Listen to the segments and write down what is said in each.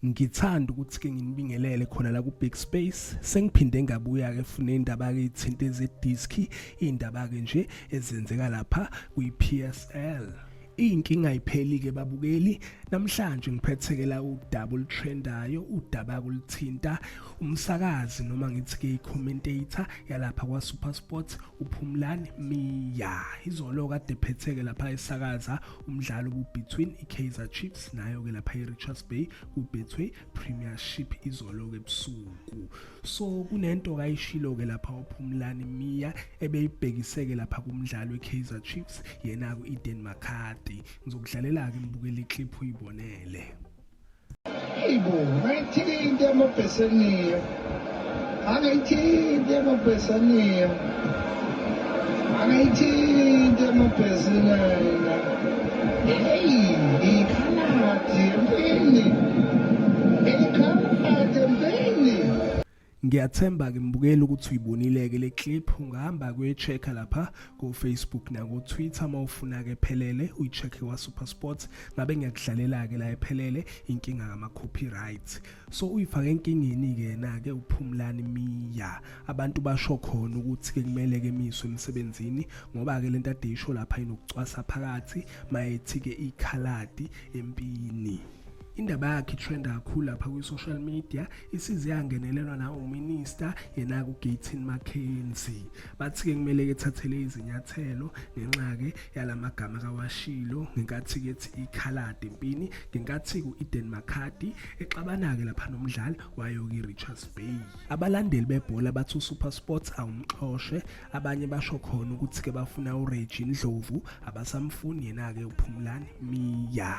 Ngithanda ukuthi ke nginibingelele khona la ku Big Space. Sengiphinde ngabuya ke funa indaba ke ithinte zediski, indaba ke nje ezenzeka lapha kwi PSL. Inkinga ayipheli ke babukeli, namhlanje ngiphetheke la udaba olutrendayo, udaba kulithinta umsakazi noma ngithi ke i-commentator yalapha kwa SuperSport uPhumlani Miya. Izolo kade phetheke lapha esakaza umdlalo obu-between i-Kaizer Chiefs nayo-ke lapha i-Richards Bay ku-Betway Premiership izolo-ke ebusuku. So kunento kayishilo-ke lapha uPhumlani Miya ebeyibhekise-ke lapha kumdlalo we-Kaizer Chiefs yena ku-Eden McCarthy. Ngizokudlalela-ke mbukeli iclip uyibonele. Hayibo, ngayithinti amabheseniyo. Angayithinti amabheseniyo. Angayithinti amabhesenina. Hey, ikhaladi empini. Ikhaladi empini. Ngiyathemba ke mbukeli ukuthi uyibonile ke le clip, ungahamba kuyi-check-a lapha ku-Facebook naku-Twitter uma ufuna ke phelele uyi-check-e kwa-SuperSport. Ngabe ngiyakudlalela ke la ephelele, inkinga ngama-copyright. So uyifake enkingeni ke yena ke uPhumlani Miya. Abantu basho khona ukuthi ke kumele ke miswe emsebenzini ngoba ke lento ade isho lapha inokucwasa phakathi mayethi ke ikhaladi empini. Indaba yakhe itrenda kakhulu lapha kwi-social media, isize yangenelelwa na uminister yena ku-Gayton McKenzie. Bathi-ke kumele ke thathele izinyathelo ngenxa-ke yalamagama kawashilo ngenkathi-ke ethi ikhaladi empini, ngenkathi ku-Eden McCarthy exabana-ke lapha nomdlali wayo-ke i-Richards Bay. Abalandeli bebhola bathi uSuperSport awumxoshe, abanye basho khona ukuthi-ke bafuna uReggie Ndlovu, abasamfuni yena-ke uPhumlani Miya.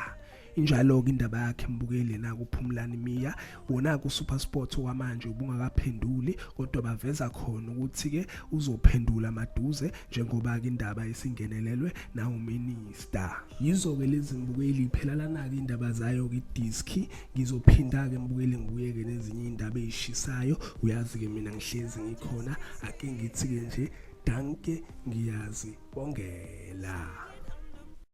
Injalo-ke indaba yakhe mbukeli yena kuPhumlani Miya. Wona-ke uSuperSport okwamanje ubungakaphenduli kodwa baveza khona ukuthi-ke uzophendula maduze njengoba-ke indaba isingenelelwe nawuminista. Yizo-ke lezi mbukeli, iphela lana-ke indaba zayo-ke idiski. Ngizophinda-ke mbukeli ngibuye-ke nezinye iy'ndaba ey'shisayo. Uyazi-ke mina ngihlezi ngikhona, ake ngithi-ke nje danke ngiyazibongela.